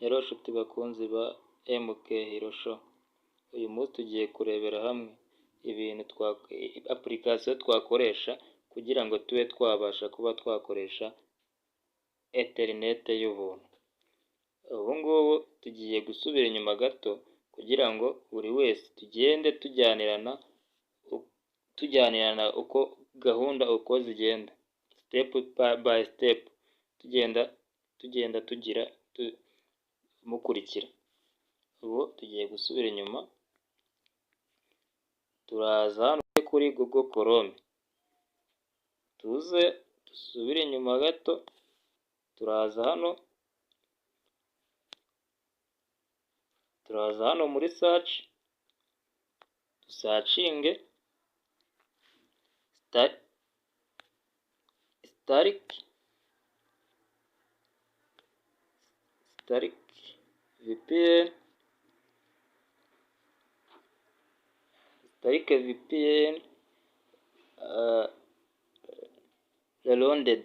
Hello nshuti bakunzi ba MK Hero Show, uyu munsi tugiye kurebera hamwe ibintu twa application twakoresha kugira ngo tube twabasha kuba twakoresha interinete y'ubuntu. Ubu ngubu tugiye gusubira inyuma gato kugira ngo buri wese tugende tujyanirana uko gahunda uko zigenda, step by step, tugenda tugira mukurikira. Ubu tugiye gusubira inyuma, turaza hano kuri Google Chrome, tuze dusubire inyuma gato, turaza hano, turaza hano muri search, dusearchinge Stark VPN, Stark VPN reloaded,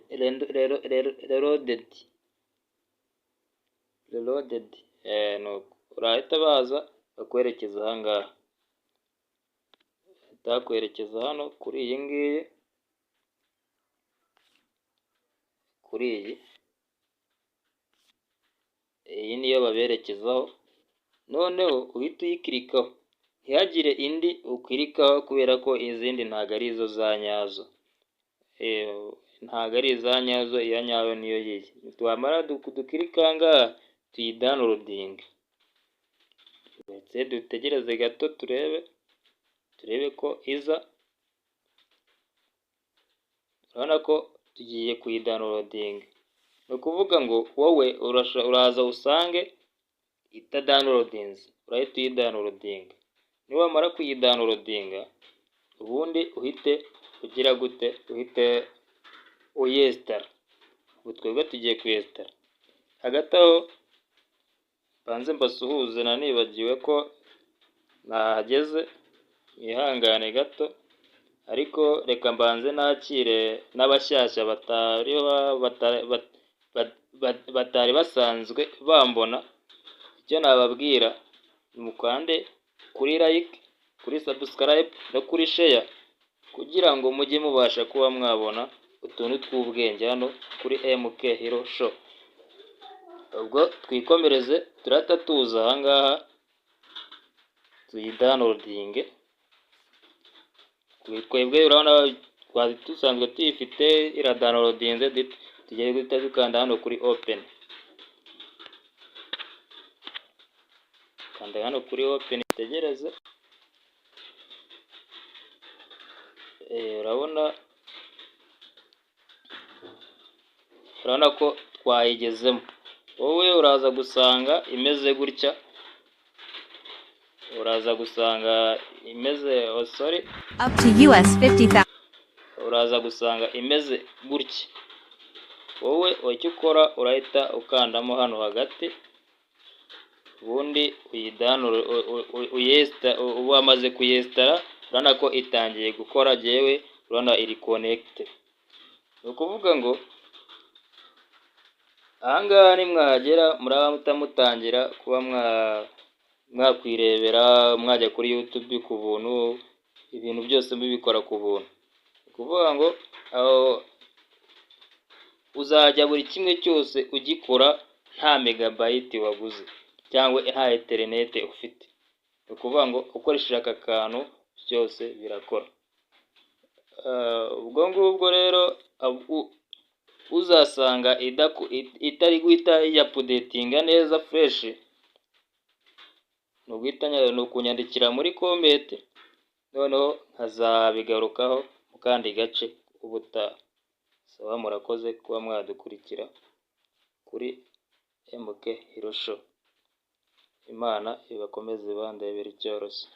reloaded, nuko urahita baza bakwerekeza aha ngaha, bahita bakwerekeza hano kuri iyi ngiyi, kuri iyi, iyi niyo baberekezaho, noneho uhite uyikirikaho, ntihagire indi ukirikaho kubera ko izindi ntabwo ari izo za nyazo, ntabwo ari iza nyazo, iya nyayo niyo yiyi. Twamara dukirike aha ngaha tuyidownloadinge, ndetse dutegereze gato turebe, turebe ko iza, urabona ko tugiye kuyidownloadinga. Ni ukuvuga ngo wowe uraza usange itadownloadinze, urahita uyidownloadinga, niwamara kuyidownloadinga ubundi uhite ugira gute? Uhite uyesitara. Ubu twebwe tugiye kuyesitara. Hagati aho mbanze mbasuhuze nanibagiwe ko nahageze, mwihangane gato, ariko reka mbanze nakire n'abashyashya batari basanzwe bambona, icyo nababwira mukande kuri like, kuri subscribe no kuri share kugira ngo mujye mubasha kuba mwabona utuntu tw'ubwenge hano kuri MK Hero Show. Ubwo twikomereze, turahita tuza aha ngaha tuyidownloadinge, twebwe urabona twari dusanzwe tuyifite iradownloadinze, tugiye guhita dukanda hano kuri open, kanda hano kuri open dutegereze, urabona ko twayigezemo, wowe uraza gusanga imeze gutya, uraza gusanga imeze sorry, Up to US 50,000. uraza gusanga imeze gutya, wowe icyo ukora urahita ukandamo hano hagati, ubundi wamaze kuyesitara, urabona ko itangiye gukora, jyewe urabona iri connect. Ni ukuvuga ngo aha ngaha nimwahagera murahita mutangira kuba mwakwirebera, mwajya kuri YouTube ku buntu, ibintu byose mubikora ku buntu. Ni ukuvuga ngo uzajya buri kimwe cyose ugikora nta megabyte waguze cyangwa nta interinete ufite. Ni ukuvuga ngo ukoresheje aka kantu byose birakora. Ubwo ngubwo rero uzasanga itari guhita yiyapudetinga neza fresh, ni ukunyandikira muri comment, noneho nkazabigarukaho mu kandi gace ubutaha. Sawa murakoze kuba mwadukurikira kuri MK Hero Show. Imana ibakomeze ibandebere icyoroshye.